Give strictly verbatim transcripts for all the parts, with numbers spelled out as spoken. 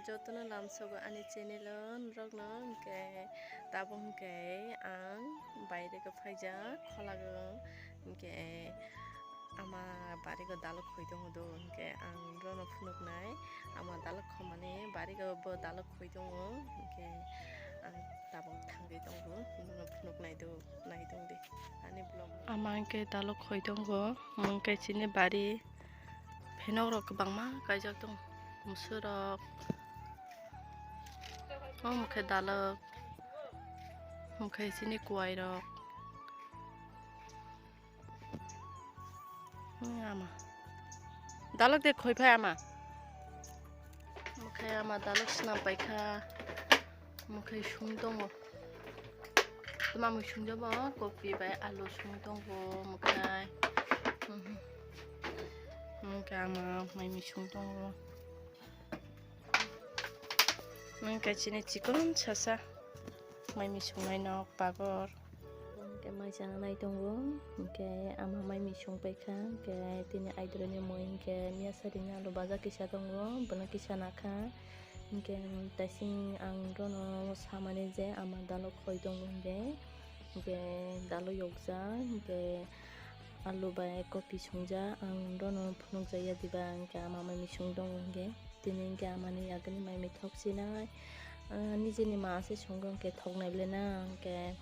Jotono lamsogo ani channel o norokno, hwnkhe tabuk hwnkhe ang bairego phaijak kholago, hwnkhe ama barigo dalok khoi tongo do, hwnkhe ang norokno phunuknai ama dalok khomani barigo bo dalok khoi tongo, hwnkhe ang tabuk thangwi tongo, norokno phunuknai do, nai tongdi ani vlog. Ama hwnkhe dalok khoi tongo, hwnkhe chini bari. Phenok rok kwbangma kaijak tongo, musuk rok, omo khe dalok, omo khe chini kuwai rok. Hmm, ama dalok de khoi phai ama, omo khe ama dalok swnam paikha. Mwkhai sung tongo. Tama mui sung jabo, kopi bai alu sung tongo mwkhai. Mhm. Mwkhai ama mai mi sung tongo. Mwkhai chini chikon sasa. Mai mi sungnai nok pagor. Hwnkhe mai chana nai tongo. Hwnkhe ama mai mi sung paikha. Hwnkhe tini aidurani mui hwnkhe miya sari ni alu baja kisa tongo. Bono kisa nakha. Hwnkhe taising ang bono samani je ama dalok khoi tongo hwnkhe, hwnkhe dalok yokjak, hwnkhe alu bai kopi sungjak, ang bono phunukjakya diba, hwnkhe ama mai mi sung tongo hwnkhe, tini hwnkhe amani agini mai mi thok sinai, ah, nijeni ma se sungkha hwnkhe thoknai ble na, hwnkhe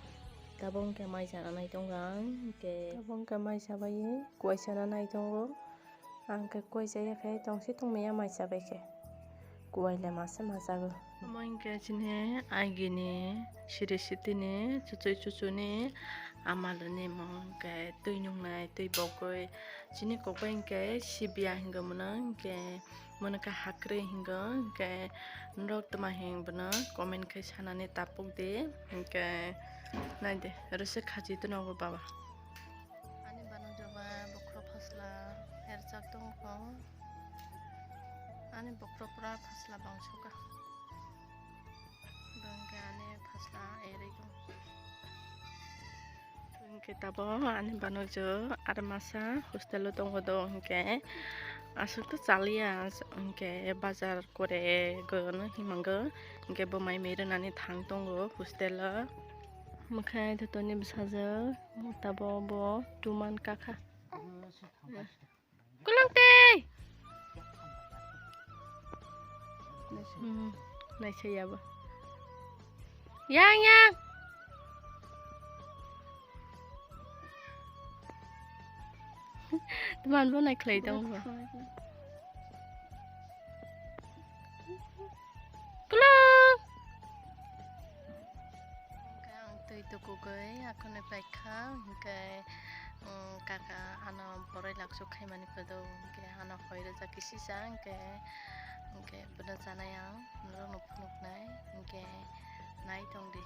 tabuk hwnkhe mai chana nai tongo ang, hwnkhe tabuk hwnkhe mai chabai kuai chana nai tongo. Ang khe koi chaya khe tongsi tongmaya mai chabai khe. Kuwai le masa machago. Omo hwnkhe chini agini siri sitini chuchui chuchuni amaloni mo hwnkhe twi nungnai twi bogwi chini kokbai hwnkhe sibia hingo muno hwnkhe muno khe hakri hingo hwnkhe norok tma hing bono comment khai sanani tapuk di hwnkhe naidi rwswk khachi twi nogo baba. Ani bano joba bokhro phasla herchak tongo. Ani bokhro pura phasla bangsuka. Bangke ani phasla erwi tongo. Hwnkhe tabo ani bano jo ar masa hostel o tongo do hwnkhe aswk to chaliya hwnkhe bazar kore gono himango hwnkhe bo mai mui rwnani thang tongo hostel o. Mwkhai thotoni bwsajwk. Tabo bo tuman kakha. Kulung tei. Hmm, naisaya bo. Yang, yang. Teman bo naikhlai tong bo. Kulung. Hwnkhe ang twi tukugwi akhornwi paikha, hwnkhe, um, kaka ano boroi lakchuk khaimani kwdw, hwnkhe ano hoi rwjak kisisa, hwnkhe, hwnkhe bono chanai ang norokno phunuknai, hwnkhe nai tongdi.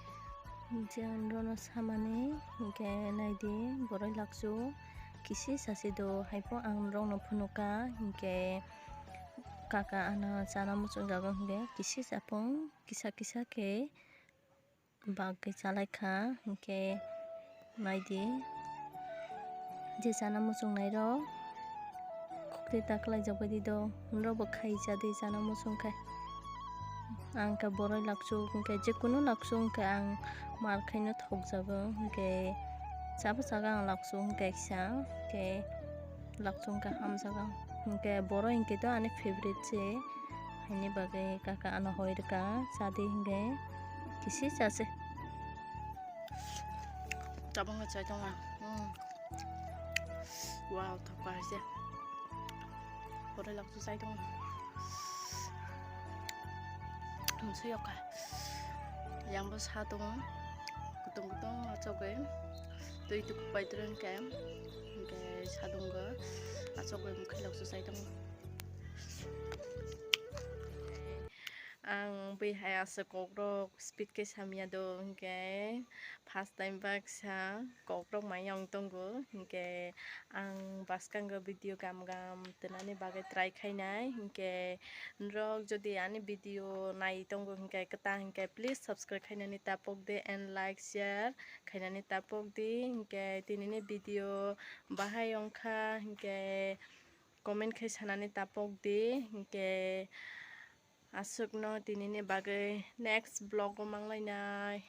Hwnkhe ang norokno samani, hwnkhe naidi boroi lakchuk kisisa se do, haipho ang norokno phunukha, hwnkhe kaka ano chana muchungjago, hwnkhe kisisa phung. Kisa kisa khe bak khe chalaikha, hwnkhe naidi je chana muchungnairok khukti ta kwlaijak baidi do, norokbo khai chadi chana muchungkhe. Ang khe boroi lakchuk hwnkhe, jekunu lakchuk hwnkhe ang mar khaino thokjago, hwnkhe chabo chaga ang lakchuk hwnkhe kisa, hwnkhe lakchung khe hamjakgo. Hwnkhe boroi hwnkhe to ani favorite se. Haini bagwi kaka ano hoi rwkha, chadi hwnkhe kisi chase. Tabukno chai tongo. Hmm. Wow, thok kaisa. Boroi lakchung chai tongo. Msui yoka. Yang bo sa tongo. Kutung kutung achogwi. Twi tuku pai tong khe, hwnkhe sadongo achogwi mwkhwilok swsai tongo. Ang bui hai aswk kokrok speed khe samya do, hwnkhe first time baksa kokrok maya wng tongo, hwnkhe ang bwskango video gam gam twnani bagwi try khainai, hwnkhe norok jodi ani video nai tongo hwnkhe kwtal hwnkhe please subscribe khainani tapok di and like share khainani tapok di, hwnkhe tinini video bahai wngkha hwnkhe comment khai sanani tapok di, hwnkhe Aswkno tinini bagwi next vlog o manglainai.